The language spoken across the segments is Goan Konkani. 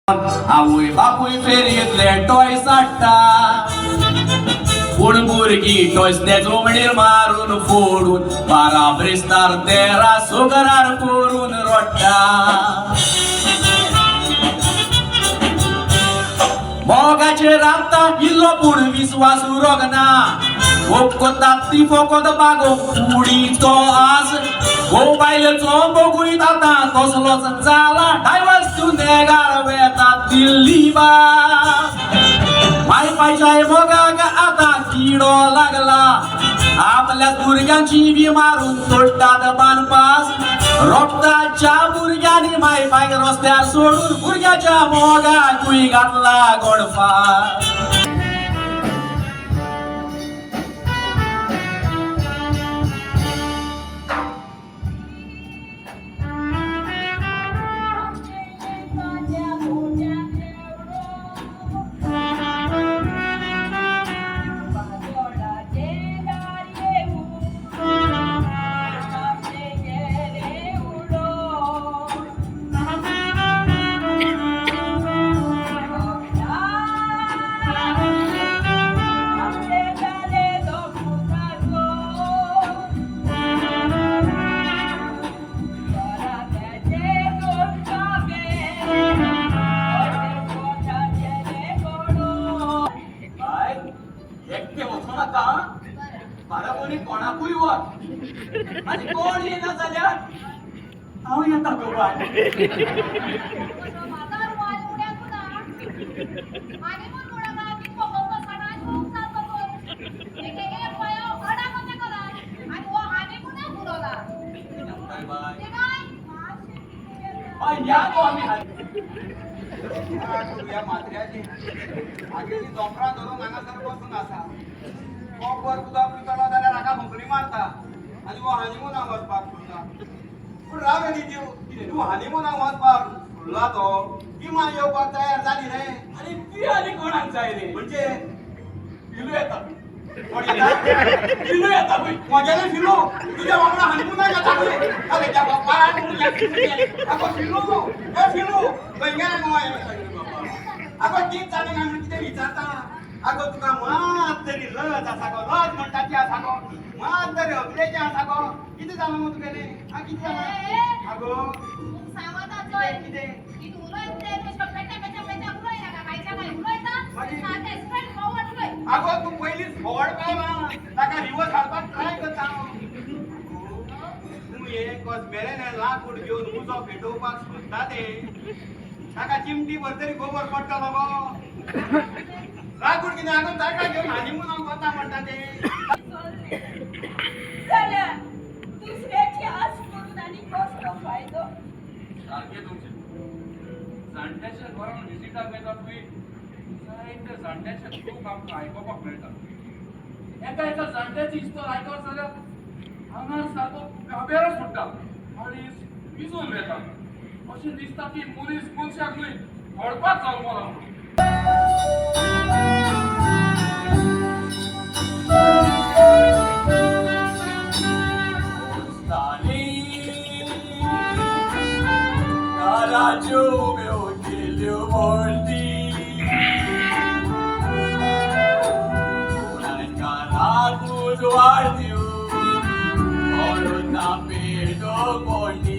आवय बापूय फेरयेंतले टॉयस हाडटा, पूण भुरगीं टॉयस ते जमनीर मारून फोडून बारा ब्रेस्तार तेरा सुगरार करून रडटा. मोगाचेर आतां इल्लो पूण विस्वास उरोंक ना. कोत्तात ती फकत बागोवंक कुडीचो आस. घोव बायलेचो मोगूय आतां तसलोच जाला, डायवर्स दिवन नेगार वेता दिल्ली भास. माय पायच्या मोगाक आतां किडो लागला, आपल्या भुरग्यांची बी मारून तोडटात बांदपास. रोगताच्या भुरग्यांनी माय पायक रस्त्यार सोडून भुरग्याच्या मोगाकूय घातला गोडफास. एकटे वचूं नाका. बाराबोरी कोणाकूय वच आनी कोण येना जाल्यार हांव येता गो बाय. बाय बाय, या गो आमी. ह्या म्हात्र्याची आगेली दोंपरां धरून हांगासर बसून आसा. कोपर उदक पितलो जाल्यार हाका हुंकरी मारता आनी हो हनिमुनाक वचपाक सोदता. पूण राव रे जीव, तूं हनिमुनाक वचपाक फुडला तो विमान येवपाक तयार जाली रे. आनी ती आनी कोणाक जाय रे? म्हणजे फिलू येता. कोण येता? फिलू येता खंय. म्हगेलें फिलू तुज्या वांगडा हनिमुनाक येता खंय? अरे त्या बाप्पा, आगो फिलू, ए फिलू, खंय गेलें गो हें? आगो कितें जालें काय म्हणून कितें विचारता? आगो तुका मात तरी लज आसा गो? लज म्हणटा ती आसा गो? मात तरी अकलेचें आसा गो? कितें जालां गो तुगेलें? आं, कितें जालां आगो? कितें कितें? आगो तूं पयलींच फॉवर्ड पावला, ताका रिवर्स हाडपाक ट्राय करता. तूं हें कोसमेरें लाकूड घेवन उजो पेटोवपाक सोदता तें ताका चिमटी भर तरी गोबर पडटलो गो. लाकूड कितें आगो, ताका घेवन हनिमुनाक वता म्हणटा तें. जाल्यार दुसऱ्याची आस करून आनी कसलो फायदो? सारकें तुमचें. जाणट्याच्या घरान विजिटाक वेता थंय जायते जाणट्याचे दूख आमकां आयकोपाक मेळटा. एका एका जाणट्याची इस्तोर आयकत जाल्यार आंगार सारको गाभेरो सुट्टा आनी विजून वेता. अशें दिसता की मनीस मनशाक न्हय, व्हडपाक जल्मला म्हणून. पोस्तांनी दाराच्यो उब्यो केल्यो वण्टी, घराक उजवाड दिवन कोणूच ना पेटोवंक वण्टी.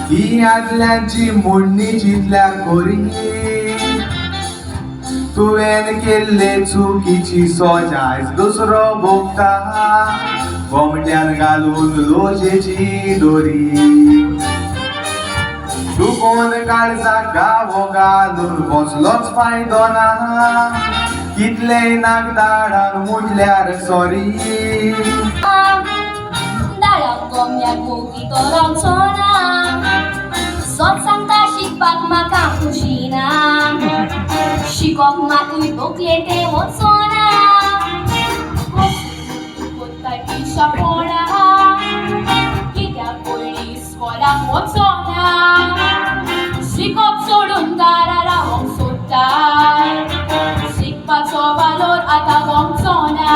ही आदल्यांची मोडणी चिंतल्यार खोरी, तुवें केल्ले चुकीची सोज आयज दुसरो भोगता. गोमट्यान घालून लोजेची दोरी, दुखोन काळजाक घावो घालून कसलोच फायदो ना. कितलेय नागदाडान म्हटल्यार सॉरी. दाळ्याक कोंब्याक मोगी तो रावचो ना. सत सांगता, शिकपाक म्हाका खुशी ना. शिकोप मातूय तकले तें वचना. कोत्ताय पिशापणा, कित्याक पयलीं इस्कोलाक वचना? शिकोप सोडून घरा रावंक सोदताय. शिकपाचो वालोर आतां गोमचो ना.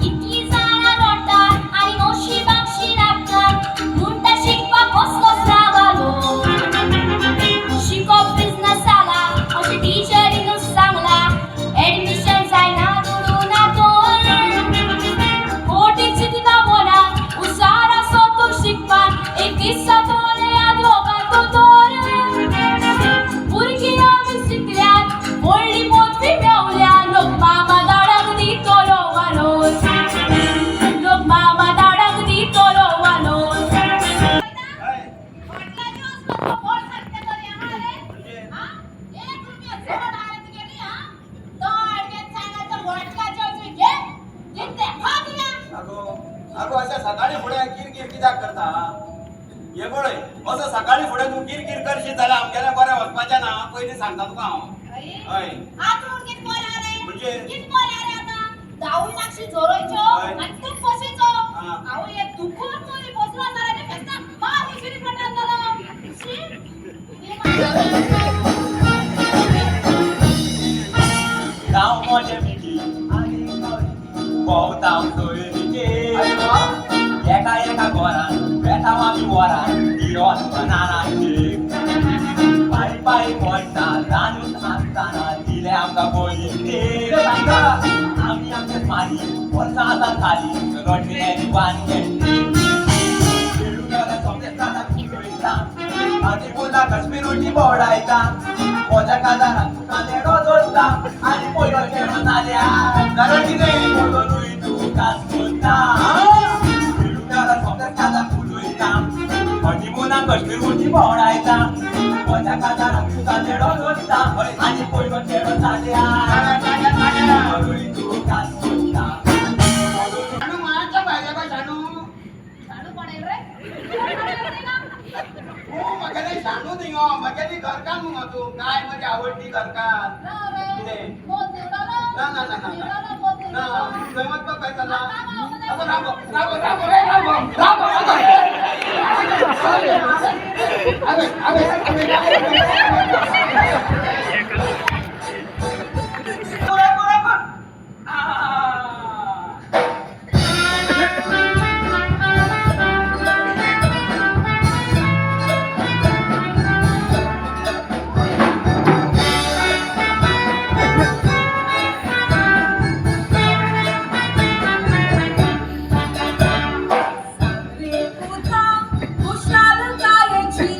कितलीं जाणां रडटात आनी नशिबाक शिरापतात. म्हणटा शिकपाक कसलोच राव. दिसतले आदवोगाद दोतोर. भुरगीं आमी शिकल्यात, व्हडली पदवी मेवल्या. लोक मामा दाडाक दितलो वालोर, लोक मामा दाडाक दितलो वालोर. हय. अगो अगो, अशें सकाळी फुडें किरकिर कित्याक करता? हे पळय, असो सकाळी फुडें तूं किरकिर करशीत जाल्यार आमगेलें बरें वचपाचें ना, पयलीं सांगता तुका हांव. हय. म्हणजे? झोरोयच्यो हय. आनी तूं फसयचो. हा. हांव एक दुखोन तरी बसलो जाल्यार ते फेस्ताक मार उशिरी पडटा जालो. शी. गांव मोठे मिठी आनी भोंवता सोयरीके. एका एका घरान वेता आमी वरान गिरोन बनानाचे. पायी पायी पडटा रानून आसतना दिले आमकां बळी. आमी आमचे मारी वर्सां आसा खाली रडले वान. आनी बोला कश्मीर बोडायता, म्हज्या काजारान तुका देडो जोडटा आनी पयलो चेडो जाल्यार जाल्यार कितें? पयलो तूं कास कोत्ता. उलयता हनीमुनाक कश्मीर उटी भोंवडायता, म्हज्या काजारान तुका चेडो जोडटा आनी पयलो चेडो जाल्यार तूं कास कोत्ता. शाणू मारच्या भायल्या गो शाणू. शाणू कोण रे? तूं म्हगेलें शाणू न्ही गो, म्हगेली घरकान्न मुगो तूं. काय म्हजी आवडटी घरकान्न. कितें? ना ना ना ना ना, थंय वचपाक काय चल्ला? अगो राबो राबो राबो रे, राबो राबो राबो. अगे अगे अगे. पुरा पुरा पुरा. रे पुता, खुशालकायेची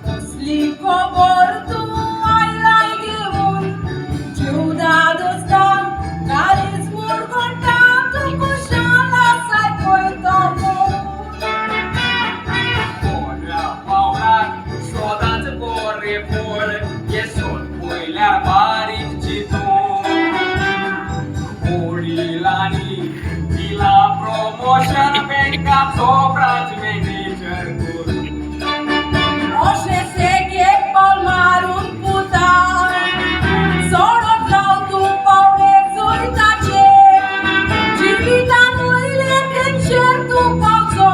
कसली खबर तूं आयलाय घेवन? जीव दोस्ता काळीज मुरगुटा, तूं खुशाल आसाय पळय तो म्हूण. पोड्या पावलार सदांच बरें पळ हे सोड पयल्यार बारीक चिंतून वडिलांनी दिला प्रमोशन बँकाचो ब्रांच मॅनेजर करून. अशें एक पावल मारून पुता सोडत राव तूं पावले जैताचे. जिवितान वयले तेंगशेर तूं पावचो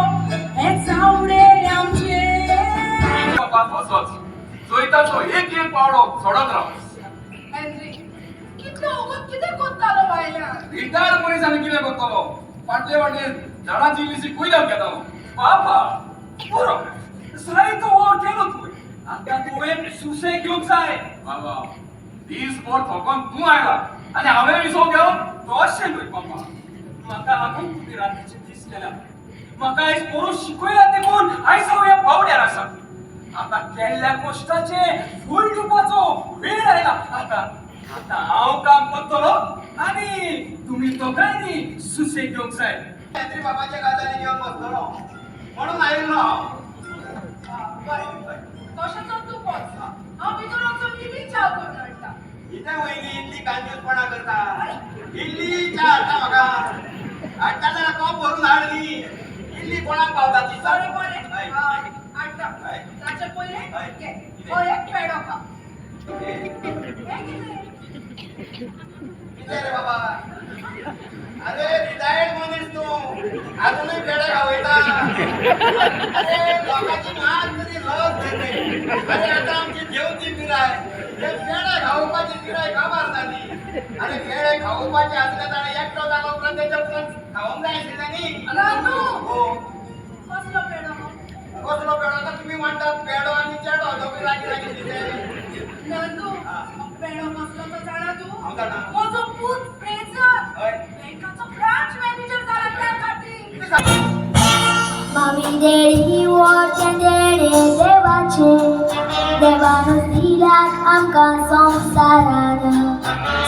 हें चावडे आमचे. बाबा असोच जैताचो एक एक पावडो सोडत राव. हेनरी, कितलो वगत कितें कोत्तालो भायल्यान? रिटायर्ड मनीस आनी कितें करतलो? फाटले फाटले झाडांची इल्लीशी कुयदाद घेतालो. बाबा, पुरो, जायतो वावर केलो तुवें, आतां तुवें सुसेग घेवंक जाय. बाबा, दीसभर थकोन तूं आयला आनी हांवें विसव घेवन? तशें न्हय बाबा, म्हाका लागून तुवें रातीचे दीस केल्या. म्हाका आयज बरो शिकयला देखून आयज हांव ह्या पावड्यार आसा. आतां केल्ल्या कश्टाचें फळ दिवपाचो वेळ आयला. आतां आतां हांव काम करतलो आनी तुमी दोगांयनी सुसेग घेवंक जाय. हेनरी बाबाच्या गजाली घेवन बसतलो म्हणून आयिल्लो हांव. बरें, तशें तर तूं वच, हांव भितर वचून इल्ली च्या करून हाडटा. कितें वयनी इतली कांजूसपणा करता? इल्ली च्या हाडटा म्हाका, हाडटा जाल्यार कप भरून हाड न्ही. इल्ली कोणाक पावता ती? बरें बरें. हय. हय, हाडटा. हय. ताचे पयलें हय. घे. कितें? हो एक पेडो खा. हें कितें? कितें रे बाबा? अरे, रिटायर्ड मनीस तूं, अजूनय पेडे खावयता? अरे, लोकांची मात तरी लज घेते. अरे, आतां आमची जेवची पिराय, हे पेडे खावपाची पिराय काबार जाली. अरे, पेडे खावपाचे आसले जाल्यार एकटो जालो उपरांत तेच्या उपरांत खावंक जाय आशिल्लें न्ही. राजू! हो. कसलो पेडो? कसलो पेडो? आतां तुमी म्हणटात पेडो आनी चेडो दोगूय लागीं लागीं दिसले. नंदू, हा. पेडो कसलो तो जाणा तूं? हांव जाणा. म्हजो पूत फ्रेजर हय. बँकाचो ब्रांच मॅनेजर जाला त्या खातीर. कितें सांग? Mommy, daddy, he was आमकां संवसारान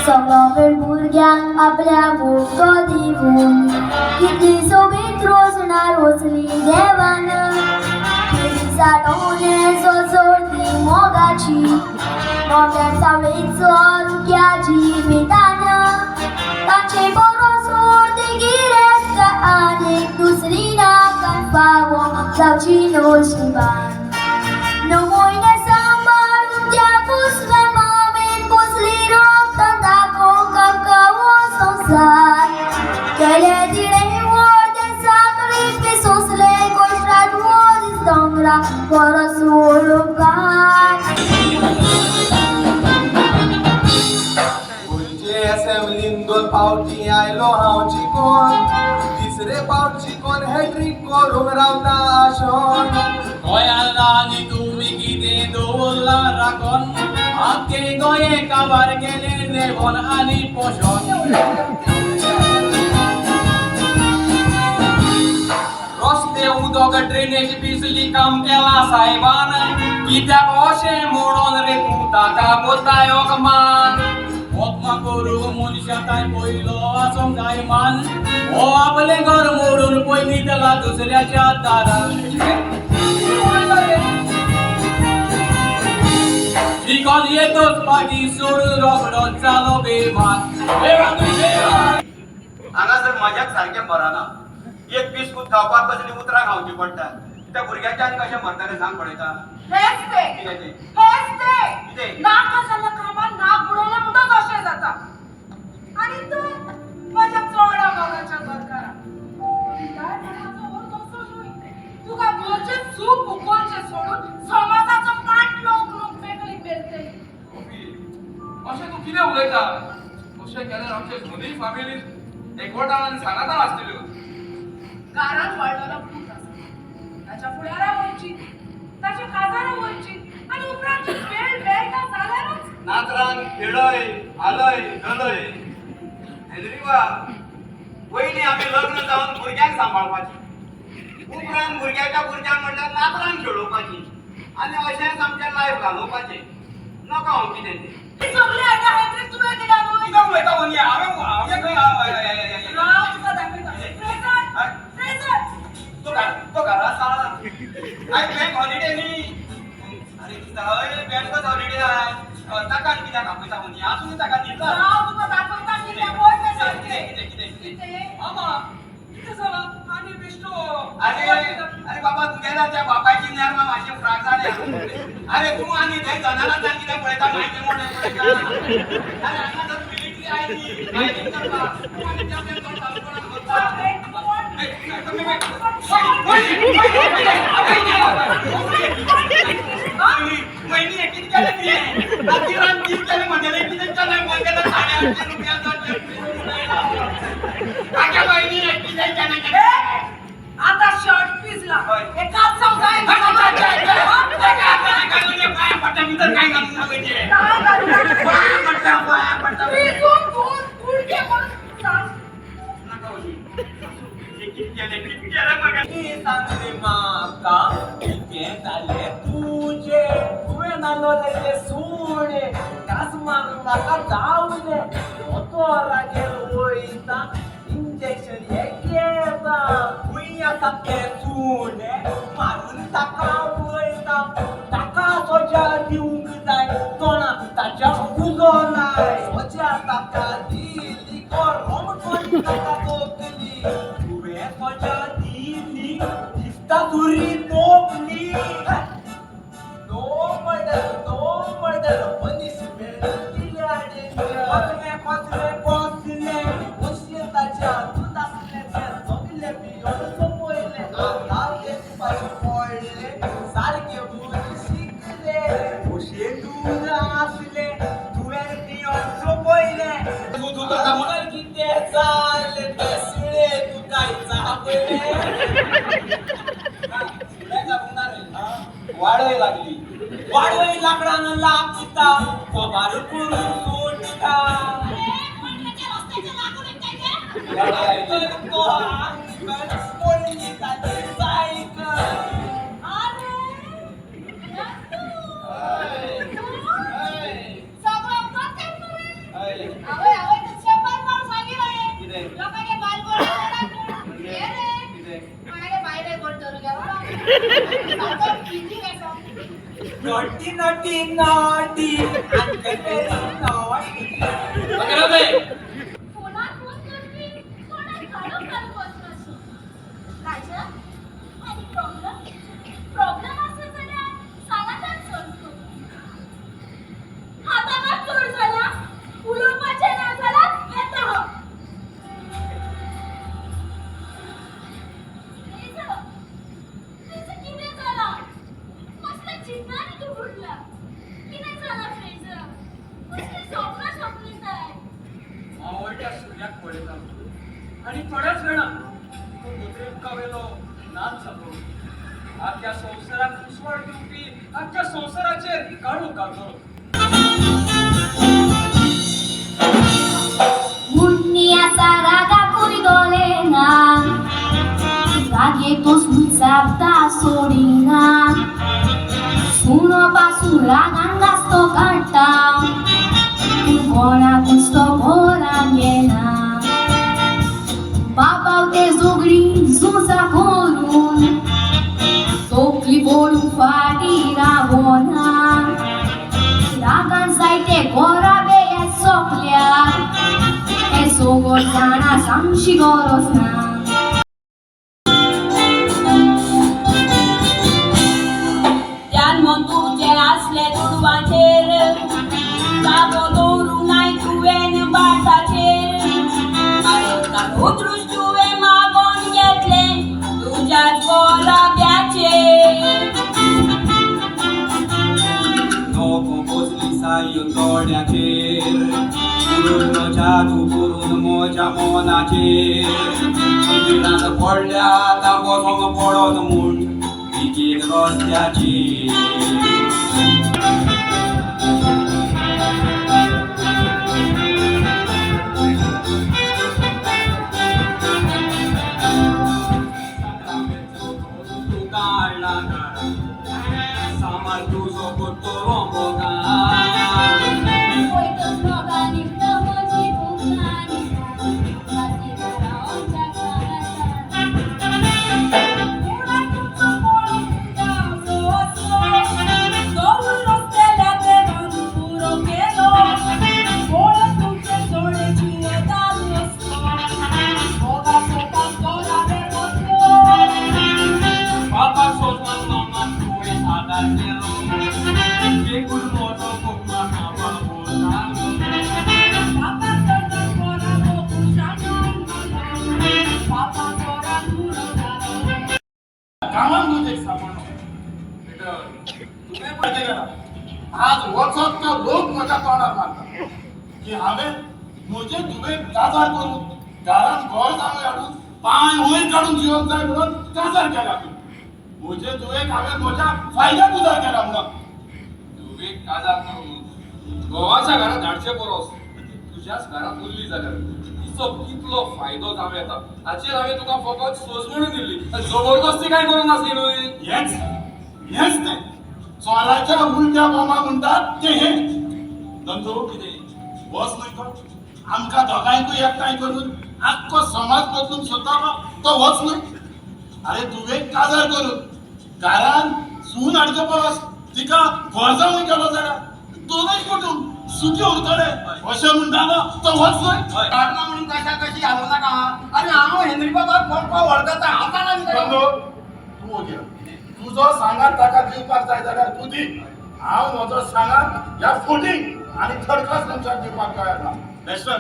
सगळो वेळ भुरग्यांक आपल्या मोग दिवन कितली सोबीत रोसणां रोसली देवान साठवणे सोसोती मोगाची मोग्यान सावळेचो रुक्याची मितान ताचे बरो सोडती गिरेस्त आनीक दुसरी ना काय फावो जावची नशिबान णव म्हयने सांबाळून त्या कुसव्या मामेन पोसली रोगतान दाखोवंक आमकां हो संवसार केले तिणें व्हड तें साकरीक सोंसलें कोश्रात हो दीस दोंगरा परस व्हड उपकार. गोंयचे असेंब्लीन दोन फावटी आयलो हांव चिकोन, तिसरे फावट चिकोन हॅट्रीक करूंक रावता आशोन. गोंयान आनी तुमी कितें दवरलां राखोन, आख्खें गोंय काबार केलें देवोन आनी पोशोन. रस्ते उदक ड्रेनेज बिजली काम केलां सायबान, कित्याक अशें म्हणोन रे तूं ताका कोताय मान. ओकमा करूंक मनशा काय पयलो आसूंक जाय मान, हो आपलें घर मोडून पयलीं दिला दुसऱ्याच्या दारान. शिकोन येतोच फाटीं सोडून रोखडो जालो बेमान. हांगासर म्हज्याक सारकें बरना. एक बिस्कूट खावपाक कसली उतरां खावची पडटा. त्या भुरग्याच्यान कशें मरतलें सांग पळयता. हेच ते. कितें तें? हेच ते. कितें? नाका जाल्ल्या कामात नाक बुडवलें म्हणटच अशें जाता. आनी तूं म्हज्या चोडा मोगाच्या घरकारा काय म्हणपाचो हो तसो न्हय. तुका घरचें सूप उकोलचें सोडून समाजाचो पाटलो उखलूंक मेकळीक मेळटली. गोपी, अशें तूं कितें उलयता? अशें केल्यार आमचे दोनूय फामिलीज एकवटान आनी सांगातान आसतल्यो. घरांत वाडलेलो पूत आसा, ताच्या फुडारा वयची, ताच्या काजारा वयची आनी उपरांत वेळ मेळटा जाल्यारूच. नातरान खेळय आलय गलय हेनरीवा. पयलीं आमी लग्न जावन भुरग्यांक सांबाळपाची, उपरांत भुरग्याच्या भुरग्यांक म्हणल्यार नातरांक खेळोवपाची आनी अशेंच आमचें लायफ घालोवपाचें. नाका हांव कितें तें. ही सगळी आयडिया हेन्रीक तुवें दिल्या न्हय? कितें उलयता वनी? हांवें हांवें खंय हांव तुका दाखयता. Fraser, Fraser. तो घरा आसा. आयज बँक हॉलिडे न्ही. अरे दिसता हय बँकच हॉलिडे आयज. ताका आनी कित्याक आपयता वनी? आसूं ताका दिता. हांव तुका दाखयता कितें पळय तें सारकें. कितें कितें कितें? कितें? मामा कितें जालां आनी बेश्टो? अरे अरे बाबा, तुगेल्या त्या बापायची नेर्मा मातशी फ्राक जाल्या. अरे तूं आनी थंय जनावरांच्यान कितें पळयता माहिती म्हणून पळयता. अरे हांगा तर मिलिटरी आयली फायरींग करपाक. तूं आनी त्या त्या तोंड चालू कोणाक करता? वहिनी, हे कितें केलें तुवें? रातीरान कितें केलें म्हगेलें? कितें केलें म्हगेलें? 850 रुपया काक्या वहिनी, हे कितें केलें? ए, आता शर्ट पिजला. हय. एकाच जावं जाय. पाया पडटा भितर काय घालून ना म्हणजे. काय घालूं? पाया पडटा, पाया पडटा. पिजून धुवून कुडके करून सांग. नका वहिनी. हे कितें केलें, कितें केलें म्हाका? सांगले म्हाका कितें जालें तुजें, तुवें नालोलें सुणें घास मारून म्हाका धांवलें. दोतोरागेर वयता, इंजेक्शन हें घेता, खंय आसा तें सुणें मारून ताका वयता. ताका सोज्या दिवंक जाय, तोंडाक ताच्या उजो लाय. सोज्या ताका दिली, गरम करून ताका तोपली. तुवें सोज्या दिली, दिसता सुरी तोपली. No murder, no murder, punishment दिल्या डेंजर. कसलें कसलें कसलें कशें ताच्या दूद आसलें तें सगलें पियोन सोंपयलें. आतां तें पाशी पडलें, सारकें दूद शिकलें. कशें दूद आसलें तुवें पियोन सोंपयलें. खबर कितें जालें तें सुणें तुका चाबलें. वाडय लागली, वाडय लाकडान लागता, कोबार करून सोडटा. तो अंकल पडली ताची सायकल. अरे, Naughty naughty naughty uncle very naughty. फोनार फोन करपी तोंडार काळोख घालून वचपाचो. राजा, आनी प्रॉब्लम प्रॉब्लम आसा जाल्यार सांगातान सॉल्व कर. आतां मात चड जाला, उलोवपाचें ना जाल्यार येता हांव. तेजो, तेजो, कितें जालां? कसलें चिंतनांनी तूं बुडला? कितें जालां फ्रेजर? कसलीं सपनां सपनिताय? मावळट्या सुर्याक पळयता आनी थोड्याच वेळान तो नदरेमुखावेलो नाच जालो. आख्या संवसाराक उजवाड दिवपी, आख्या संवसाराचेर काळोख घालतलो. मुन्नी आसा, रागाकूय दोले ना. राग येतोच जापता सोडिना. सुनो पासून रागान गाजतो काडटा, पूण कोणाकूच तो घरान येना. बाबाव ते झगडी झुजां करून तकली फोडून फाटीं रावना. रागान जायते गोराबे सोंपल्या, हें सगळं जाणा, सांगची गरज ना. ध्यान मन तुजें आसलें दुडवांचेर, जागो दवरूंक नाय तुवें बाटाचेर. म्हाका दृश्ट तुवें मागोन घेतलें तुज्याच गोराब्याचेर. नको बसली सायो तोड्याचेर, उरून जादू करून म्हज्या मनाचेर. भिरांत पडल्या आतां बसोंक पडत म्हूण तिगेर रस्त्याचेर. तुका हाडला घरा, सांबाळ तुजो करतलो मोगान. पळयतच मोगान निघता म्हजी दुकान, रावच्या उणाक तुमचो पळोवन जावचो असलो दोन रस्त्याल्या देवान पुरो केलो. पळोवन तुमचे जोडे जियेतालो असलो मोगा सोपान गोराबेर वतलो. बाबा सोजमान मामा तुवें आदार केलो, देखून म्हजो कोंकणा कामा बोलालो. पापा चडच गोराबो खुशालकायेन मारलो, पापा चोरान पुरो जालो. कामान तुजें एक सांपडलो. पिटर. तुवें पळय गेला, आज वचत तो लोक म्हज्या तोंडार मारता की हांवें म्हजे धुवेक काजार करून घरांत घर जावंय हाडून पांय वयर काडून जिवंक जाय म्हणून काजार केला. तूं म्हजे धुवेक हांवें म्हज्या फायद्याक उजार केला म्हणून. धुवेक काजार करून घोवाच्या घरात धाडचे परस ती तुज्याच घरात उरली जाल्यार तिचो कितलो फायदो जावं येता, हाचेर हांवें तुका फकत सोजमणी दिल्ली. जबरदस्ती कांय करूंक नासली न्हय. हेच हेच तें चोराच्या उलट्या बोमा म्हणटात तें हें. नंदू, कितें? बस न्हय तो आमकां दोगांयकूय एकठांय करून आख्खो समाज बदलूंक सोदता तो होच न्हय? अरे, तुवें काजार करून घरान सून हाडचे परस तिका घर जावंय केलो जाल्यार दोनूय कुटूंब सुखी उरतले अशें म्हणटा न्हू तो होच न्हय? हय. काडना म्हणून कशा कशी घालू नाका. अरे, हांव हेनरी बाबा कोण कोण वळखता, हांव जाणा न्ही. नंदू, तूं ओगी राव. तुजो सांगात ताका दिवपाक जाय जाल्यार तूं दी. हांव म्हजो सांगात ह्या फुटींग आनी थर्ड क्लास मनशाक दिवपाक तयार ना. बेस्टर,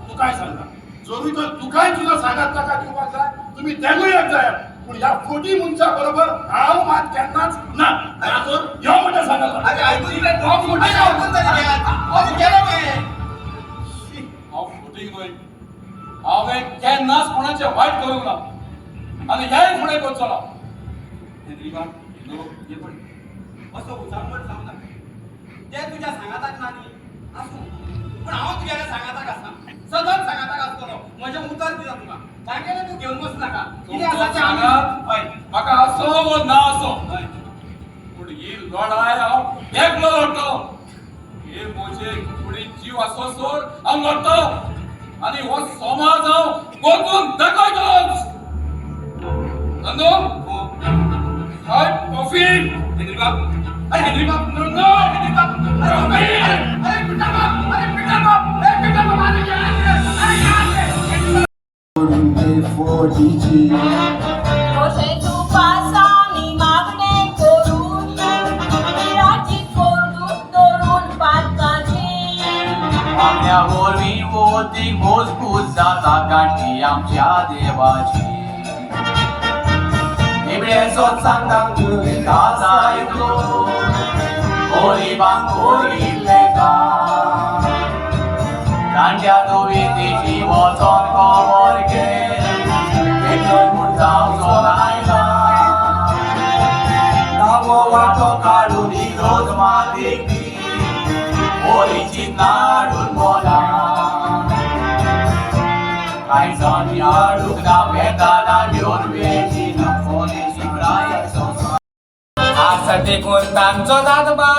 तूं काय सांगता? जरूय तर तुकाय तुजो सांगात ताका दिवपाक जाय, तुमी तेगूय एक जायात, पूण ह्या फुटी मनशा बरोबर हांव मात केन्नाच ना. नाजर यो म्हणटा सांगात. अरे, आयकून ऐकून तरी घेयात. अरे, गेले ते. हांव फटींग न्हय. हांवें केन्नाच कोणाचें वायट करूंक ना आनी ह्याय फुडें करचो ना. हेनरी बाब, हे पळय, असो उचांबळ जावं नाका. ते तुज्या सांगाताक ना न्ही, आसूं, पूण हांव तुज्या सांगाताक आसा, सदांच सांगाताक आसतलो. म्हजें उतर दिता तुका. तांगेलें तूं घेवन बस नाका. कितें आसा तें आमी सांगात हय. म्हाका आसो वो ना आसो, हय. पूण ही लढाय हांव एकलो लढटलो. हे म्हजे कुडीन जीव आसोसर हांव लढटलो आनी हो समाज हांव बदलून दाखयतलोच. नंदू, हो. हय, कॉफी. हेनरी बाब. अरे हेनरी बाब, नो नो हेनरी बाब, अरे अरे अरे पीटर बाब, अरे पीटर बाब, अरे पीटर बाब, अरे यार, अरे यार। फोटीची तशेंच उपासांनी मागणें करून राजी करून दवरून पातकाचेर आमच्या वरवीं वोती मजबूत जाता गांठी आमच्या देवाची. निबळे सोद सांगता जाय तो गरिबांक कोरिल्लें काम. जाणट्या दुयेंतीची वचोन खबर घे, एकलोय म्हूण जावचो आयला. नवो वाटो काडून इगर्ज मालिक ओरीची नाडून बोला. कांय जाण हाडूंक ना वेताना घेवन वेची ना फोनेची प्राय संस्कार. आसा देखून तांचो दादबार,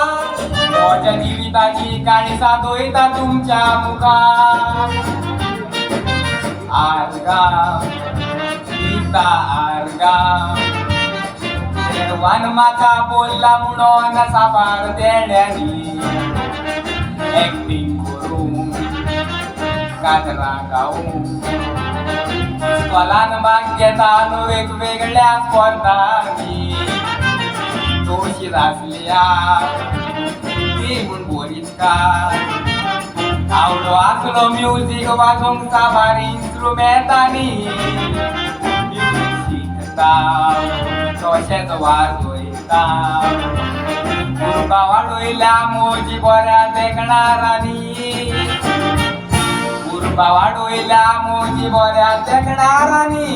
म्हज्या जिविताची काणी सादयता तुमच्या मुखार. आर्गां दिता आर्गां, देवान म्हाका बोल्ला म्हणून साबार तेड्यांनी एक्टींग करूं, कातरां गावूं, इस्कॉलान भाग घेतालो वेगवेगळ्या स्पर्धांनी. दोशी आसल्या ती म्हूण बोरीचकार आवडो आसलो म्युजीक वाजोवंक साबार इन्स्ट्रुमेंटांनी. म्युजीक शिकता तशेंच वाजयता, उर्बा वाडयल्या म्हजी बऱ्या देखणारांनी, उर्बा वाडयल्या म्हजी बऱ्या देखणारांनी.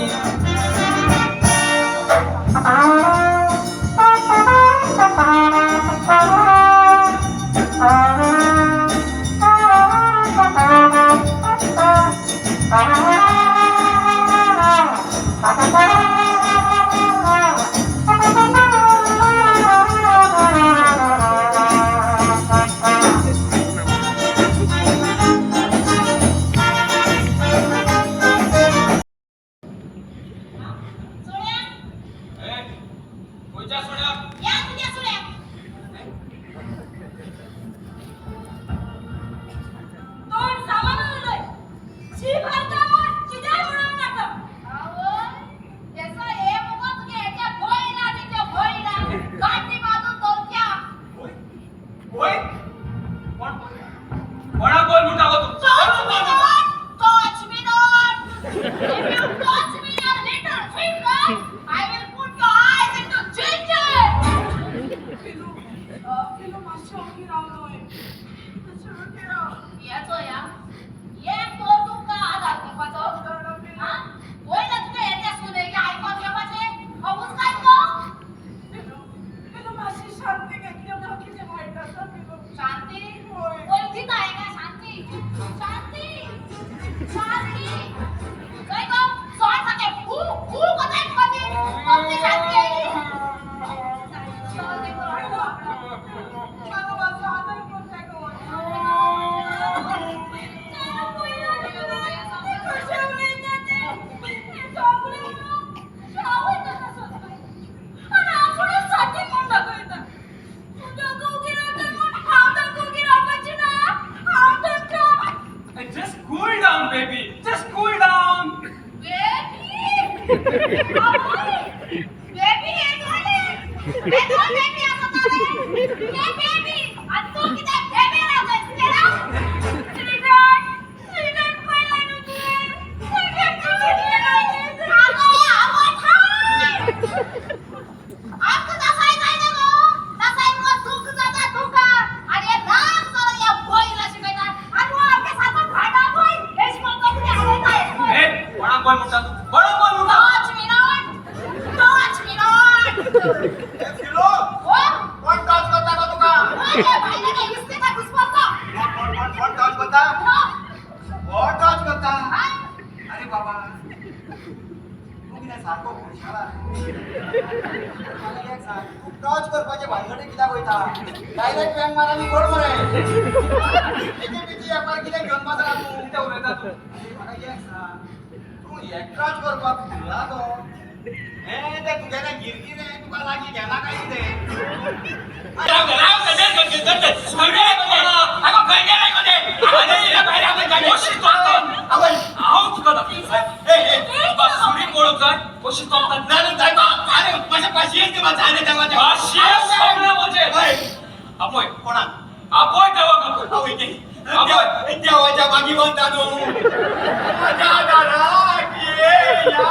सुण्या. ए, खंयच्या सुण्याक? या तुझ्या सुण्या. तोंड सामान उलय, शी भरता कित्याक म्हणून नाका. आवय, तेचो हे मुगो तुगे हेच्या भंय ना, तेच्या भंय ना गांठी बांदून दवरत्या. होय, कोण कोणाक बोल म्हणटा गो तूं? Touch me not, touch me not. If you touch me your little finger, I will put your eyes into ginger. Filu, Filu, मातशें ओगी राव न्हय, मातशें ओगी राव. येचो या ये तो तुमकां आदार करपाचो. हा, वयल्या तुका येते सुनेक आयकोन घेवपाचें हांवूच काय गो. फिलू, फिलू, मातशी शांती घेतली म्हाका कितें वायट आसा फिलू. शांती? होय. कोण दिता हेका शांती? शांती, शांती काय गो? सोड सारकें फू फू कोताय तुका ती कसली शांती आयली? चल ते करून. म्हाका मातसो आदार करता गो. कशें उलयता तें? सगळें उलोवप हांव वयता तसोच आनी आपूणच साथी म्हूण दाखयता. तूं तांकां ओगी रावता म्हूण हांव तांकां ओगी रावपाचें ना. हांव तांकां Just cool down, baby. Just cool down. Baby! Baby, हे कोण? हे कोण बेबी आसा ताणें? हे बेबी! आनी तूं कितें बेबी रावता तेरा? स्वीटहार्ट, स्वीटहार्ट, पळयलां न्हू तुवें? आगो, आवय थांब! आमकां नसाय जायना गो. नसाय तुका दुःख जाता तुका. आनी हे नाक जालो ह्या बैला शिकयता. आनी हो आमच्या सारको घाटा बैल. हेश म्हण तो कितें हालयता हेश म्हण. ए, कोणाक बोल म्हणटा तूं? कोणाक बोल म्हणटा? Touch me not! Touch me not! A Filu. Oh! कोण टच करता गो तुका? ओय, भायले काय इस्ते का घुसपडतो? कोण कोण कोण कोण टच करता? No! कोण टच करता? हा? अरे बाबा, तूं कितें सारको खुशाल. म्हाका एक सांग, तूं टच करपाचे भानगडीक कित्याक वयता? डायरेक्ट बँक मार आनी सोड मरे. हेचे पिची व्यापार कितें घेवन बसला तूं? कितें उलयता तूं? अरे, म्हाका एक सांग, तूं एक टच करपाक फुलला तो. हें तें तुगेलें गिरगिरें तुका लागीं घेना काय कितें? हांव तुका दाखयता, तुका सुरी पळोवंक जाय कशी चोमतात. पाशियेंस सोंपलें म्हजें. आपय. कोणाक? आपय, देवाक आपय. आवय, देवाच्या मागी वता न्हू म्हज्या दाराक ये या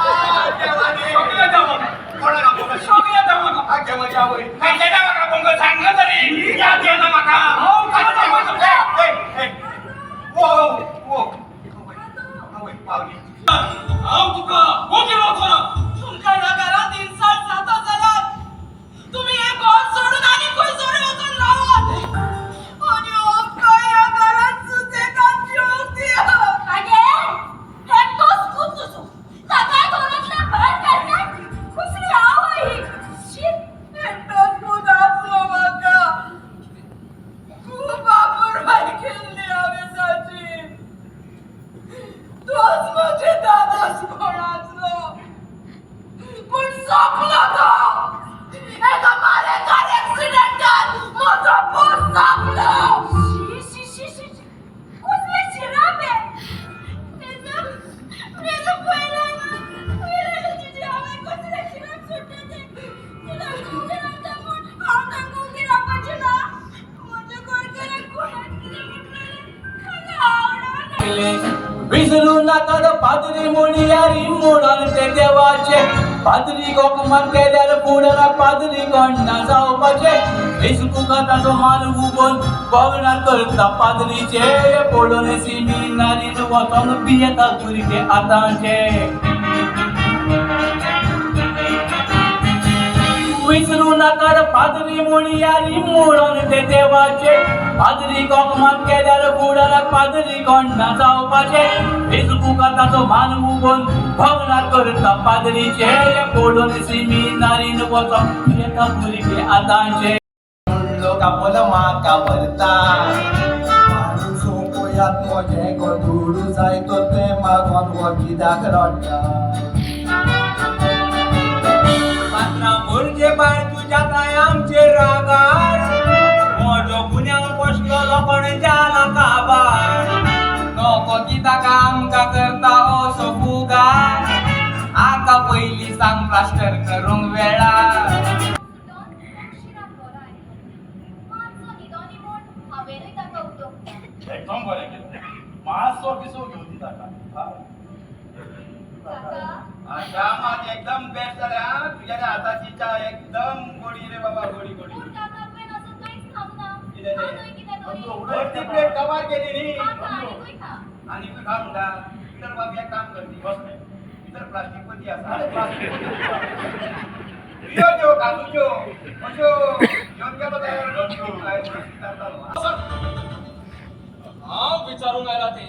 देवाने. सगळ्या देवाक. कोणाक आपोवपाक? सगळ्या देवाक. आ देवाची आवय. खंयच्या देवाक आपोवंक सांगलं तरी याद येना म्हाका. हांव तुका दाखयता. ए, ए, ए. वो वो आवय पावली. हांव तुका वोगी रावचो ना. तुमकां ह्या घरांत इन्सल्ट जाता जाल्यार तुमी हें घर सोडून आनी खंय सोडून वचून रावात आनी आमकां ह्या घरांत सुसेगाद जिवंक दियात. आगे, एकटोच पूत तुजो, ताकाय घरांतल्यान भायर काडल्यार? कसली आवय ही? शी! एकटोच पूत आसलो म्हाका, खूब अपुरबाय केल्ली हांवें ताची. तोच म्हजे दादाच कोण आसलो, पूण सोंपलो तो. एका मारेकार एक्सिडेंटान म्हजो पूत सोंपलो. शी शी शी शी शी. कसलें शिराप हें? तेजो तेजो पयला पयला तुजी आवय कसलें शिराप सोडटा तें. तूं तांकां उबें रावता म्हूण हांव तांकां उबें रावपाचें ना. म्हज्या घरकाराक कोणाक कितें म्हटलें म्हाका आवडना. विसरू नाका पाद्री मुणयारी म्हणून ते देवाचे. पाद्री कोकमान केल्यार फुडाराक पाद्री कोण्णा जावपाचे. फेसबुका ताचो मान उबोवन बगणार करता पाद्रीचे. पळोवन सिमिनारीन वचोन पियेता भुरगे आतांचे. विसरू नाका पाद्री मुणयारी म्हणून ते देवाचे. पाद्री कोकमान केल्यार फुडाराक पाद्री कोण्णा जावपाचे. फेसबुका ताचो मान उबोवन भगणार करता पाद्रीचे. पळोवन सिमिनारीन वचोन पियेता भुरगे आतांचे. लोक आपलो म्हाका व्हरता आनी सोंपयात म्हजें गो दुडू जाय तो ते मागोन हो कित्याक रडटा? पात्रां भुरगे बाय तुज्या काय आमचेर रागार? म्हजो गुन्यांव कसलो लोकोण जाला काबार. नको कित्याक आमकां करता असो फुगार? आतां पयलीं सांग, प्लास्टर करूंक वेळार. सुटोन शिराप बरो आयलो. मातसो न्हिदोनी म्हूण हांवेनूय ताका उठोवंक ना. एकदम बरें केलें. मातसो पिसो घेवन दी ताका, हा? काका. च्या मात एकदम बेस्ट जाल्या हा. तुगेल्या हाताची च्या एकदम गोडी रे बाबा, गोडी गोडी. पूण काका, तुवें अजून कांयच खावंक ना. कितें तें? खा न्हय कितें तरी. अर्दी प्लेट कवर केली न्ही. खा खा, आनीकूय खा. आनीकूय खा म्हणटा. भितर बाब, एक काम कर दी, कसलें? भितर प्लास्टीक पती आसा. आरे, प्लास्टीक. बियो त्यो काजूच्यो अश्यो घेवन गेलो जाल्यार विचारतालो. हांव विचारूंक आयला ते,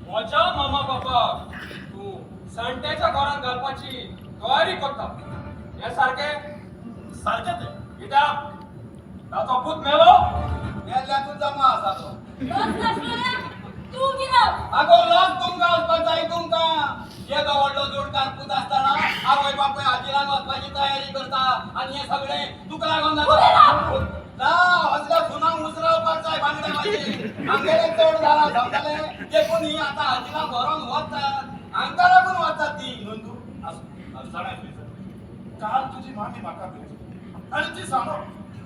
म्हज्या मामा बापाक तूं संट्याच्या घरांत घालपाची तयारी करता हें सारकें? सारकें तें. कित्याक? ताचो पूत मेलो? मेल्ल्यातूच जमा आसा तो. लज नासलेल्या तूं कितें? आगो, लज तुमकां वचपाक जाय तुमकां. येदो व्हडलो जोडकार पूत आसतना आवय बापूय हाजिरान वचपाची तयारी करता आनी हें सगळें तुका लागून जाता. ना असल्या सुनांक उसरावपाक जाय बांगड्या मातशे. आमगेलें चड जालां, समजलें? देखून ही आतां हाजिरां भरोन वतात, हांकां लागून वतात ती. नंदू, आसूं, जाणा काल तुजी मामी म्हाका मेळ्ळी आनी ती सांगो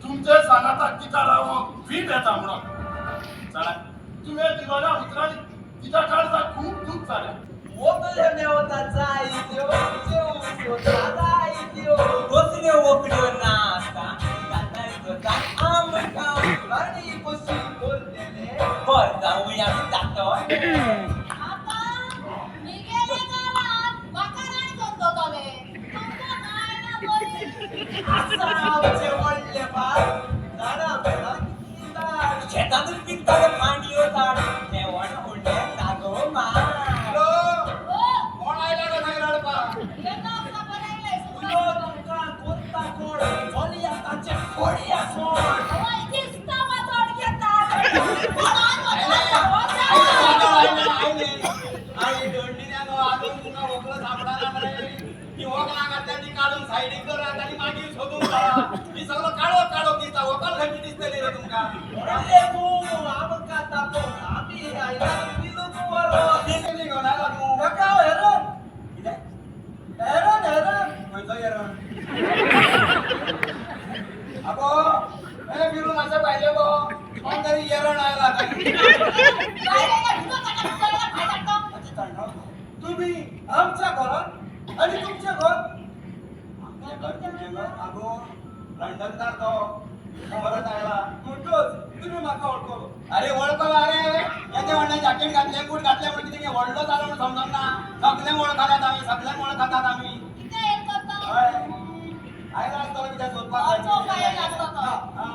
तुमचे सांगाताक तिका रावोंक वीट येता म्हणून. जाणा, तुवें दिलोल्या उतरांनी तिच्या काळजाक खूब दूख जालें. वकल्यो मेवता जायत्यो, जेवच्यो जायत्यो, कसल्यो वकड्यो नाका आमकां. आनी कशी बोलतले बरजावया जातोय. आतां मिगेले घरांत म्हाका राय करतले, तुमकां कांय ना बरी. आसा आमचे व्हडले बाय, झाडां पेडां कितलीं दाट, शेतांतूच पिकताले मांडयो ताट, जेवण उडलें जागो मार. हॅलो, कोण आयला रे थंय रडपाक? येता आसता बरें आयलें. उलो तुमकां कोत्ता कोण, चलया तांचे फोडया सोड. हय, दिसता मातोड घेता. आनी दोंडिन्यानो, अजून तुका व्हंकल सापडना मरे? ती व्हंकल. सोदूंक जाय. ही सगळो काळो काळो दिसता, वकल खंयची दिसतली रे तुमकां? अरे तूं आमकां तापोवन आमी आयला पिलूक व्हरोन. कितें घेवन आयला तूं? ताका हांव हेरन. कितें? हेरन हेरन. खंयचो हेरन? अगो, ए फिरून अशें पाहिजे गो, कोण तरी येरण आयला खंय. तुम्ही आमच्या घरात आणि तुमचे घर. आमचें घर तुमचें घर? आगो, लंडनकार तो परत आयला. म्हणटोच तुम्ही म्हाका वळखलो. अरे वळखलो अरे, येदें व्हडलें जॅकेट घातलें, बूट घातले म्हणून कितें व्हडलो जालो म्हणून समजना. सगल्यांक वळखल्यात आमी, सगल्यांक वळखतात आमी. हय, आयला आसतलो कित्याक सोदपाक. हा,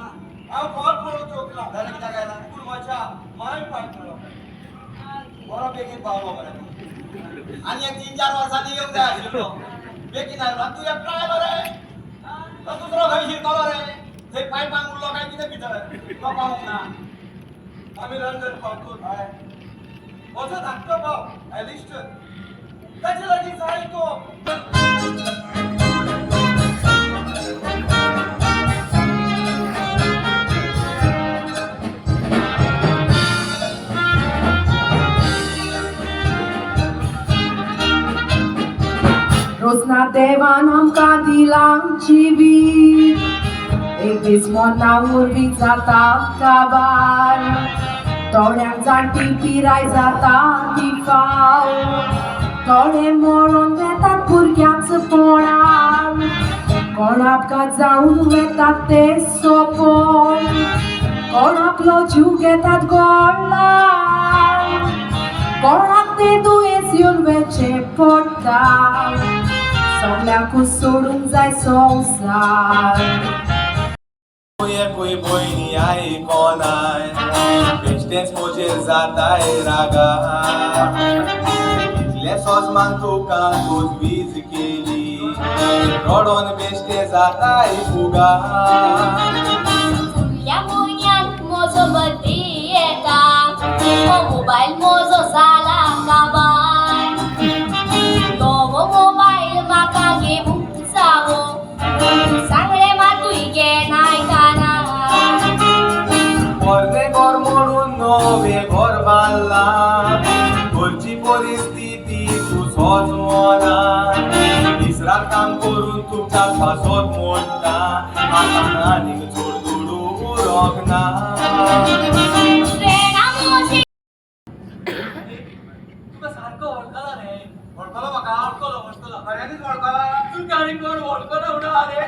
हांव घर पळोवंक चोकला. जाल्यार कित्याक आयला? पूण म्हज्या माय पाय मेळो. बरो बेगीन पावलो मरे तूं. आनी एक 3-4 वर्सांनी येवंक जाय आशिल्लो, बेगीन आयलो. आनी तूं एकटो आयलो रे, तो दुसरो खंय शिरकलो रे? थंय पायपान उरलो काय कितें भितर, तो पावूंक ना. आमी लंडन पावतो. हय. म्हजो धाकटो भाव एलिस्टर, ताचे लागीं जाय तो. रोजना देवान आमकां दिलां जिवीत, एक दीस मना वरवीं जाता काबार. थोड्यांक जाणटी पिराय जाता ती फाव, थोडे मरोन वेतात भुरग्यांच पोणान, कोण अपघात जावन वेतात ते सोपोन, कोण आपलो जीव घेतात गोळान, कोणाक ते दुयेंस येवन वेचें पडटा. सगल्यांकूच सोडूंक जाय संवसार. एकूय भयणी आयकोनाय, बेश्टेच म्हजेर जाताय रागा. इतले सोजमान तुका तजवीज केली, रडोन बेश्टे जाताय फुगा. फुडल्या म्हयन्यान म्हजो बर्थडे येता, हो मोबायल म्हजो जाला काबार. नवो मोबायल म्हाका घेवंक जावो, सांगलें मातूय घेनाय कानार. पोरणे घर मोडून नवें घर बांदलां, घरची परिस्थिती तूं सोज मना. दीस रात काम करून तुमच्या पासत मोडटा, आतां आनीक चड दुडू उरोंक ना. फ्रेंडां म्हजी तुका सारको वळखला रे. वळखलो म्हाका? वळखलो वळखलो. खऱ्यांनीच वळखला? तुका आनी कोण वळखना म्हणून अरे.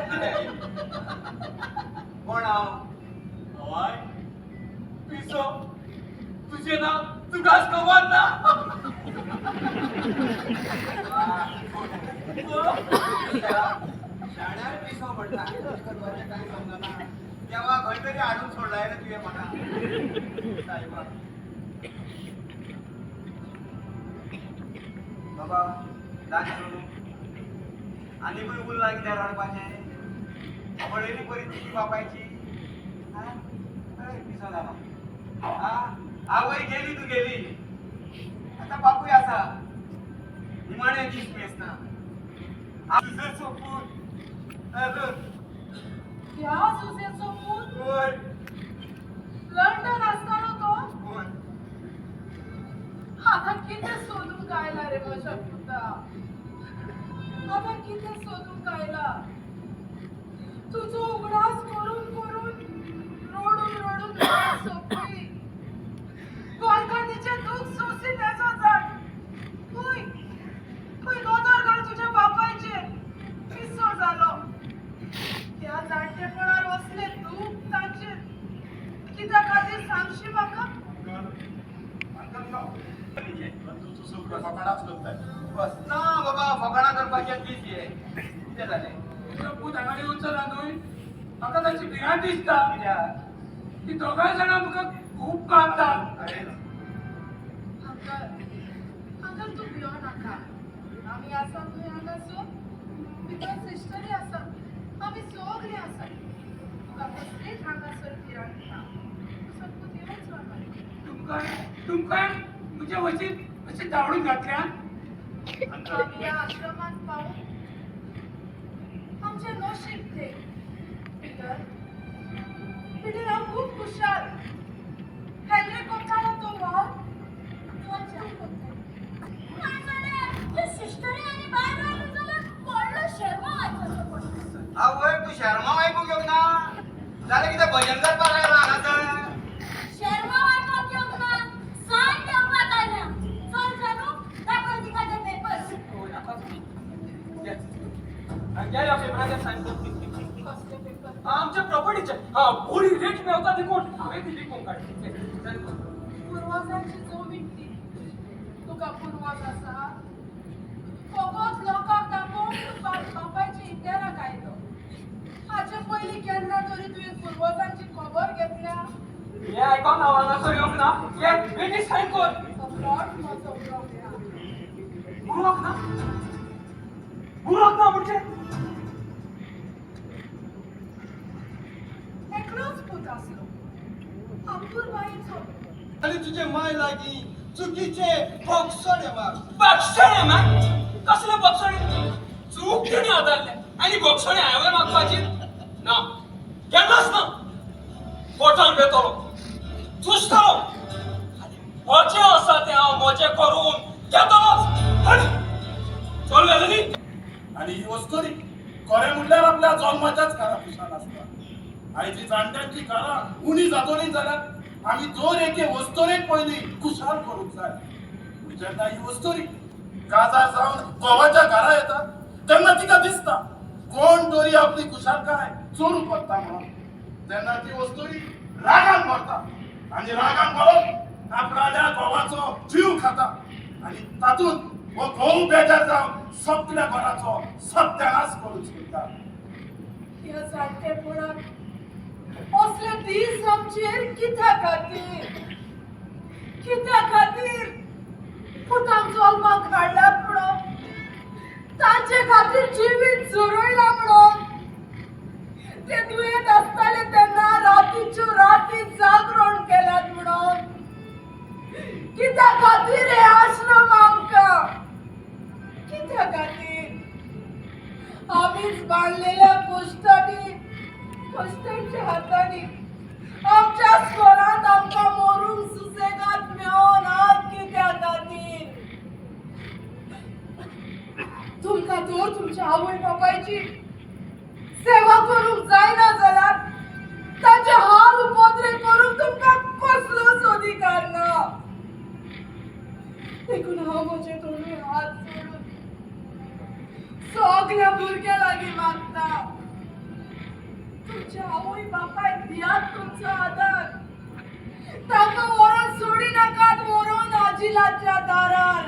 कोण हांव? हय पिसो, तुजें नांव तुकाच खबर ना. शाण्यार पिसो म्हणटा, म्हजें कांय समजना. देवा खंय तरी हाडून सोडलाय रे तुवें म्हाका सायबा. बाबा जालें सोडून, आनीकूय उरलां कित्याक रडपाचें? पळयली परिस्थिती बापायची. आं? अरे पिसो जाला. आं, आवय गेली तुगेली, आतां बापूय आसा. निमाणे दीस मेजना. तुजें सोपून हॅलो. ह्या जुजेचो पूत? वय. लंडन आसतालो तो? वय. आतां कितें सोदूंक आयला रे म्हज्या पुता, आतां कितें सोदूंक आयला? तुजो उगडास करून करून रडून रडून वेळ सोंपली. गोंयकान्नीचें दूख सोंसी तेजो जाण. खंय खंय नदर घाल तुज्या बापायचेर, पिसो जालो. ह्या जाणटेपणार वसलें दूख तांचेर कित्या खातीर सांगशी म्हाका? बस ना बाबा, फकाणां करपाचे दीस हे. कितें जालें? तुजो पूत हांगा येवचो ना न्हय, म्हाका ताची भिरांत दिसता. कित्याक? ती दोगांय जाणां म्हाका खूब मारतात. अरे. अंकल, अंकल, तूं भियो नाका. आमी आसा न्हय हांगासर. भितर सिस्टरी आसा, आमी सगळीं आसा. तुका कसलीच हांगासर भिरांत ना. तुजो पूत येवचो ना. तुमकां तुमकां म्हज्या वचीन अशें धांवडून घातल्यान. आमी ह्या आश्रमांत पावून आमच्या आमचें नशीब तें. पिटर, पिटर, हांव खूब खुशाल. हेन्री कोत्तालो तो वावर तूं कोत्ताय. नाजाल्यार ते सिस्टरी आनी बायल आयली जाल्यार व्हडलो शेर्मांव आयकुचो पडटा. आवय, तूं शेर्मांव आयकूंक येवंक ना जाल्यार कितें भजन करपाक आयला हांगासर? शेर्मांव आयकोंक येवंक ना, सायन घेवपाक आयल्या. चल जानू, दाखय तिका ते पेपर्स. गेल्या पेपराचेर सायन कर. कसले पेपर? आमच्या प्रॉपर्टीचे. हा, बरी रेट मेवता देखून हांवें ती विकूंक काडली. सायन कर. पुर्वजांची जमीन ती. तुका पुर्वज आसा? फकत लोकांक दाखोवंक तूं बापायची इंदेराक आयलो. हाचे पयलीं केन्ना तरी तुवें पुर्वजांची खबर घेतल्या? हे आयकोन हांव हांगासर येवंक ना. हे बेगीन सायन कर. तो प्लॉट म्हजो उरोंक ना. उरोंक ना? उरोंक ना म्हणजे? एकलोच पूत आसलो अपूर्वाईचो. आनी तुजे माय लागीं चुकीचे बोगसणे मार. बक्षणे मा? कसले बक्षणे? चूक तिणें हाताळ्ळें आनी बक्षणे हांवें मागपाची ना, केन्नाच ना. कोर्टान वेतलो, झुजतलो आनी म्हजें आसा तें हांव म्हजें करून घेतलोच. चल वेलनी. आनी ही वस्तुरी खरें म्हणल्यार आपल्या जल्माच्याच घरा खुशाल आसता. आयची जाणट्यांची घरां उणी जातली जाल्यार आमी दर एके वस्तुरेक पयलीं खुशाल करूंक जाय. पूण जेन्ना ही वस्तुरी काजार जावन घोवाच्या घरा येता तेन्ना तिका दिसता कोण तरी आपली खुशालकाय चोरूंक वता म्हणून, तेन्ना ती वस्तुरी रागान भरता आनी रागान भरून आपणाल्या घोवाचो जीव खाता आनी तातूंत हो घोव बेजार जावन सगल्या घराचो सत्यानाश करून सोडटा. ह्या जाणटेपणात असले दीस आमचेर कित्या खातीर, कित्या खातीर? पुतांक जल्माक हाडल्यात म्हणून, तांचे खातीर जिवीत झरयलां म्हणून, ते दुयेंत आसताले तेन्ना रातीच्यो राती जागरण केल्यात म्हणून, कित्या खातीर हे आश्रम आमकां, कित्या खातीर? आमीच बांदलेल्या कोश्टांनी, कश्टांच्या हातांनी आमच्या स्वरांत आमकां मरूंक सुसेगाद मेळना कित्या खातीर? तुमकां तर तुमच्या आवय बापायची सेवा करूंक जायना जाल्यार तांचे हाल उपद्रे करूंक तुमकां कसलोच अधिकार ना. देखून हांव म्हजे दोनूय हात जोडून सगल्या भुरग्यां लागीं मागता, तुमच्या आवय बापायक दियात तुमचो आदार. तांकां व्हरोन सोडी नाकात व्हरोन आजिलाच्या दारार.